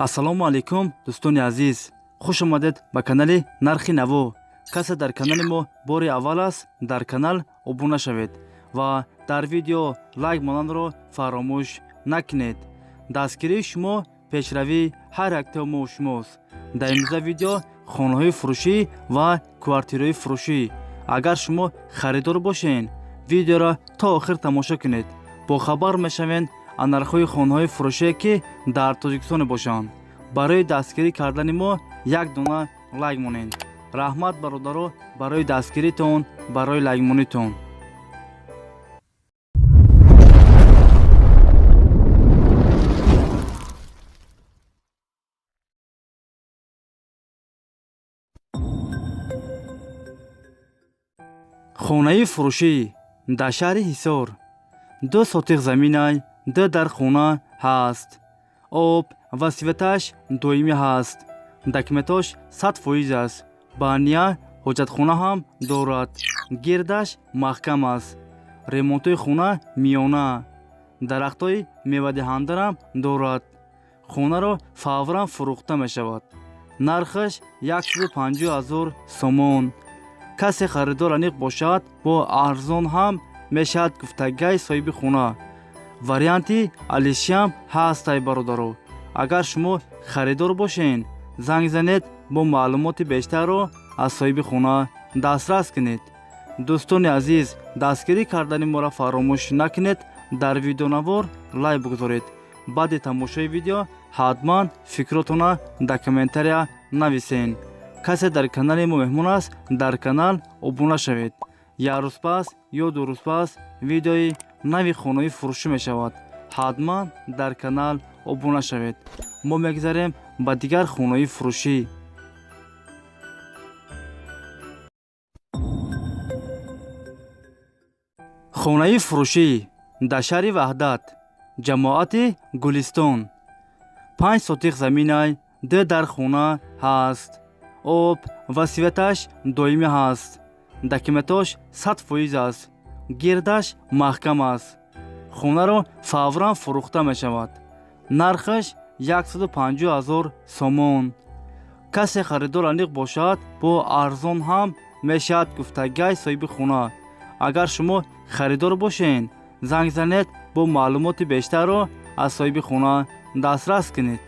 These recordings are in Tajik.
Ассалому алайкум, дӯстони азиз, хуш омадед ба канали Нархи Наво. Касе дар канали мо бори аввал аст, дар канал обуна шавед ва дар видео лайк монанро фаромӯш накунед. Дастгирии шумо пешравии ҳар яктаи мо шумост. Дар имрӯза видео хонаҳои фурӯшӣ ва квартираҳои фурӯшӣ. Агар шумо харидор бошед, видеоро то охир тамошо кунед, бохабар мешавед аз нархҳои хонаҳои фурӯшие, ки дар Тоҷикистон бошанд. Барои дастгирӣ кардани мо як дона лайк монед. Раҳмат, бародаро, барои дастгиритон, барои лайкмонитон. Хонаи фурӯшӣ дар шаҳри Ҳисор, 2 сотих заминай, ду дар хона ҳаст, об ва светаш доимӣ ҳаст, документош 100% аст, баня, ҳоҷатхона ҳам дорад, гирдаш маҳкам аст, ремонтҳои хона миёна, дарахтҳои мевадиҳандарам дорад. Хонаро фавран фурӯхта мешавад. Нархаш 150 000 сомон. Касе харидор аниқ бошад, бо арзон ҳам мешавад, гуфтагай соҳиби хона. Варианти алишиам ҳастай, бародаро. Агар шумо харидор бошед, занг занед, бо маълумоти бештарро аз соҳиби хона дастрас кунед. Дӯстони азиз, дастгирӣ кардани моро фаромӯш накунед, дар видеонавор лайк бигузоред. Баъди тамошои видео ҳатман фикротона дар комментария нависен. Касе дар канали мо меҳмон аст, дар канал обуна шавед. Як рӯз пас ё 2 рӯз пас видеои нави хонаи фурӯшӣ мешавад, ҳатман дар канал обуна шавед. Мо мегзарем ба дигар хонаи фурӯшӣ. Хонаи фурӯшӣ дар шаҳри Ваҳдат, ҷамоати Гулистон, 5 сотих заминай, ду дар хона ҳаст, об ва светаш доимӣ ҳаст, документош 100% аст, гирдаш маҳкам аст. Хонаро фавран фурӯхта мешавад. Нархаш 150 000 сомон. Касе харидор аниқ бошад, бо арзон ҳам мешавад, гуфтагай соҳиби хона. Агар шумо харидор бошед, занг занед, бо маълумоти бештарро аз соҳиби хона дастрас кунед.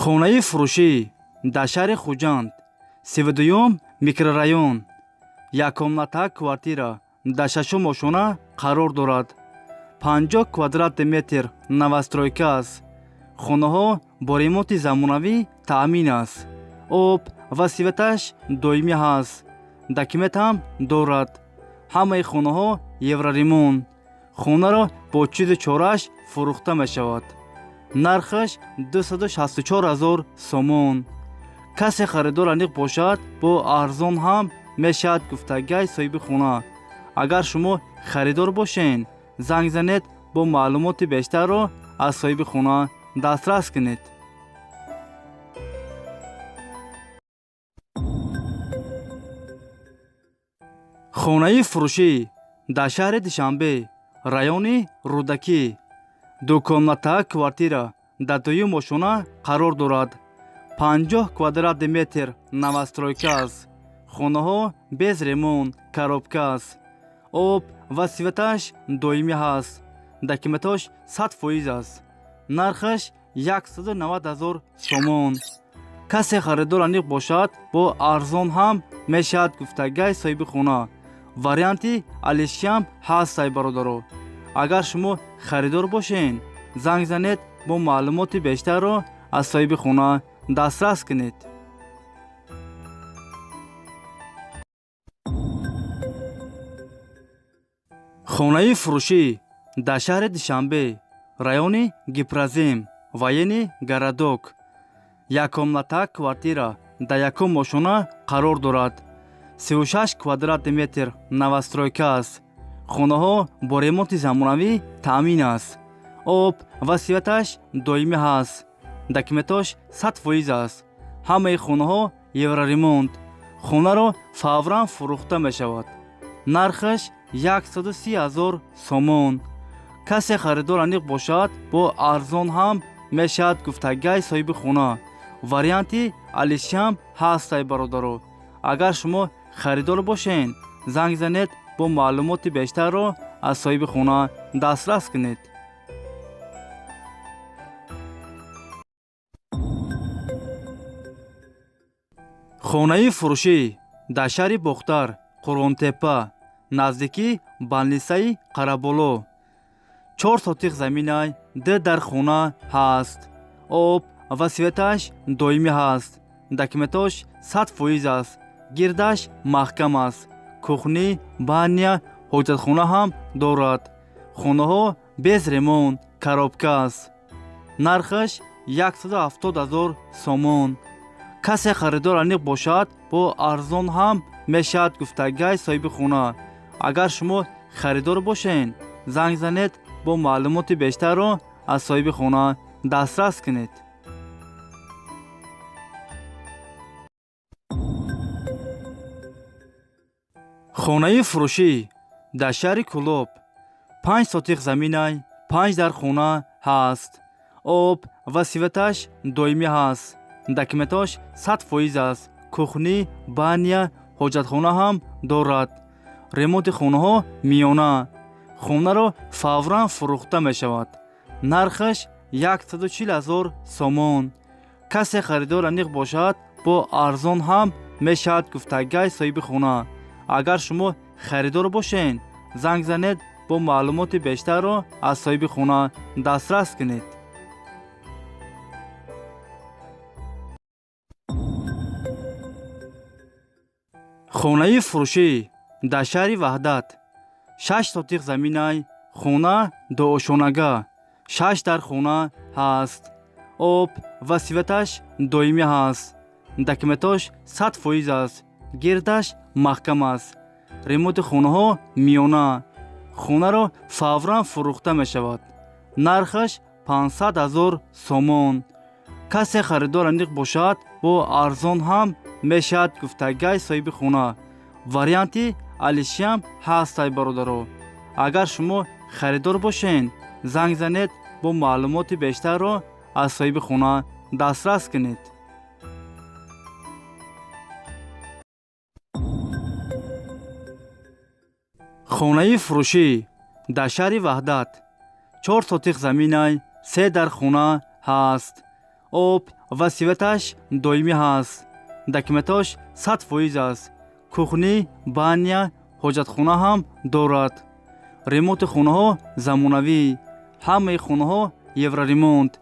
Хонаи фурӯшӣ дар шаҳри Хуҷанд, 32-юм микрорайон, яккомната квартира дар шашум ошёна қарор дорад, 50 квадрати метр, новостройка аст. Хонаҳо бо ремонти замонавӣ таъмин аст, об ва светаш доимӣ ҳаст, документ ҳам дорад. Ҳамаи хонаҳо евроремонт. Хонаро бо чизу чорааш фурӯхта мешавад. Нархаш 264 000 сомон. Касе харидор аниқ бошад, бо арзон ҳам мешавад, гуфтагай соҳиби хона. Агар шумо харидор бошед, занг занед, бо маълумоти бештарро аз соҳиби хона дастрас кунед. Хонаи фурӯшӣ дар шаҳри Душанбе, райони Рӯдакӣ, дукомната квартира дар дуюм ошёна қарор дорад, 50 квадрати метр, новостройка аст. Хонаҳо без ремонт, коробка аст, об ва светаш доимӣ ҳаст, документош 100% аст. Нархаш 190 000 сомон. Касе харидор аниқ бошад, бо арзон ҳам мешавад, гуфтагай соҳиби хона. Варианти алишиам ҳастай, бародаро. Агар шумо харидор бошед, занг занед, бо маълумоти бештарро аз соҳиби хона дастрас кунед. Хонаи фурӯшӣ дар шаҳри Душанбе, райони Гипрозем, военный городок, яккомната квартира дар якум ошёна қарор дорад, 36 квадрати метр, новостройка аст. Хонаҳо бо ремонти замонавӣ таъмин аст, об ва светаш доимӣ ҳаст, документош 100% аст. Ҳамаи хонаҳо евроремонт. Хонаро фавран фурӯхта мешавад. Нархаш 130 ҳазор сомон. Касе харидор аниқ бошад, бо арзон ҳам мешавад гуфтагай соҳиби хона. Варианти алишиам ҳастай бародаро. Агар шумо харидор бошен, занг занед, бо маълумоти бештарро аз соҳиби хона дастрас кунед. Хонаи фурӯшӣ дар шаҳри Бохтар, Қурғонтеппа, наздикӣ Банлисаи Қараболо. 4 сотиқ заминай, 2 дар хона ҳаст. Об ва светаш доимӣ ҳаст. Документош 100% аст. Гирдаш маҳкам аст. Кухни, баня, ҳоҷатхона ҳам дорад. Хонаҳо без ремонт, коробка аст. Нархаш 170 ҳазор сомон. Касе харидор аниқ бошад, бо арзон ҳам мешавад гуфтагай соҳиби хона. Агар шумо харидор бошен, занг занед, бо маълумоти бештарро аз соҳиби хона дастрас кунед. Хонаи фурӯшӣ дар шаҳри Кӯлоб, 5 сотиқ заминай, 5 дар хона ҳаст. Об ва светаш доимӣ ҳаст. Документош 100% аст. Кухни, баня, ҳоҷатхона ҳам дорад. Ремонти хонаҳо миёна. Хонаро фавран фурӯхта мешавад. Нархаш 140 ҳазор сомон. Касе харидор аниқ бошад, бо арзон ҳам мешавад гуфтагай соҳиби хона. Агар шумо харидор бошен, занг занед, бо маълумоти бештарро аз соҳиби хона дастрас кунед. Хонаи фурӯшӣ дар шаҳри Ваҳдат, 6 сотиқ заминай, хона дуошонага, 6 дар хона ҳаст. Об ва светаш доимӣ ҳаст. Документош 100% аст. Гирдаш маҳкам аст. Ремонти хонаҳо миёна. Хонаро фавран фурӯхта мешавад. Нархаш 500 ҳазор сомон. Касе харидор аниқ бошад, бо арзон ҳам мешавад гуфтагай соҳиби хона. Варианти алишиам ҳастай бародаро. Агар шумо харидор бошен, занг занед, бо маълумоти бештарро аз соҳиби хона дастрас кунед. Хонаи фурӯшӣ дар шаҳри Ваҳдат, 4 сотиқ заминай, 3 дар хона ҳаст. Об ва светаш доимӣ ҳаст. Документош 100% аст. Кухни, баня, ҳоҷатхона ҳам дорад. Ремонти хонаҳо замонавӣ. Ҳамаи хонаҳо евроремонт.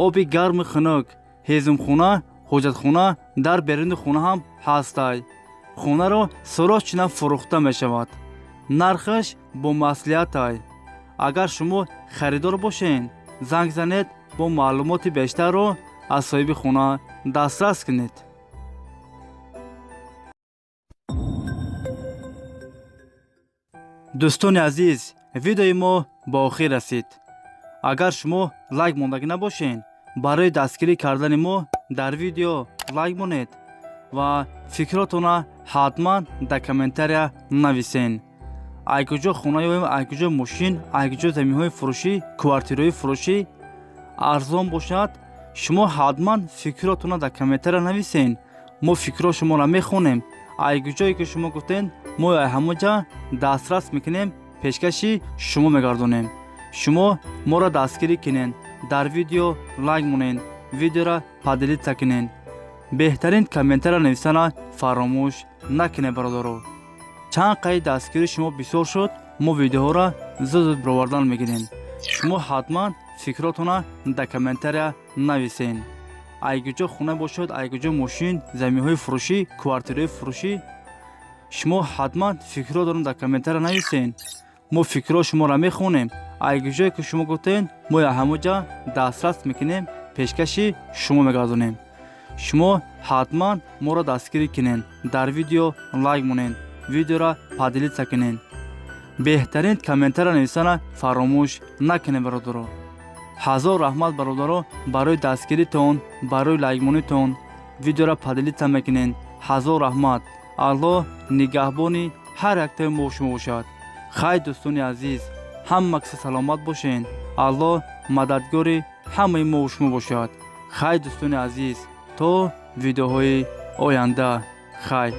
Оби гарму хунук, ҳезумхона, ҳоҷатхона дар беруни хона ҳам ҳастай. Хонаро срочно фурӯхта мешавад. Нархаш бо маслиҳатай. Агар шумо харидор бошен, занг занед, бо маълумоти бештарро аз соҳиби хона дастрас кунед. Дӯстони азиз, видеои мо ба охир расид. Агар шумо лайк мондагӣ набошен, барои дастгирӣ кардани мо дар видео лайк монед ва фикротонро ҳатман дар комментария нависен. Ай куҷо хона ёем, ай куҷо мошин, ай куҷо заминҳои фурӯшӣ, квартираҳои фурӯшӣ арзон бошад, шумо ҳатман фикротонро дар комментария нависен. Мо фикрҳо шуморо мехонем. Ай куҷое ки шумо гуфтен, мо ай ҳамон ҷа дастрас мекунем, пешкаши шумо мегардонем. Шумо моро дастгирӣ кунен, дар видео лайк монен, видеоро поделиться кунен. Беҳтарин комментария нависана фаромӯш накунед бародаро. Чанд қайд дастгирии шумо бисёр шуд, мо видеоҳоро зуд-зуд баровардан мегирем. Шумо ҳатман фикротонро дар комментария нависен. Ай куҷо хона бошад, ай куҷо мошин, заминҳои фурӯшӣ, квартираҳои фурӯшӣ, шумо ҳатман фикротонро дар комментария нависен. Мо фикрҳо шуморо мехонем. Ай куҷое ки шумо гуфтен, мо ҳамон ҷа дастрас мекунем, пешкаши шумо мегардонем. Шумо ҳатман моро дастгирӣ кунен, дар видео лайк монен, видеоро поделиться кунен. Беҳтарин комментария нависана фаромӯш накунед бародаро. Ҳазор раҳмат бародаро барои дастгиритон, барои лайкмонитон, видеоро поделиться мекунен. Ҳазор раҳмат. Аллоҳ нигаҳбони ҳар яктаи мо шумо бошад. Хай, дӯстони азиз, ҳама киса саломат бошен. Аллоҳ мададгори ҳамаи мо шумо бошад. Хай, дӯстони азиз, то видеоҳои оянда, хай.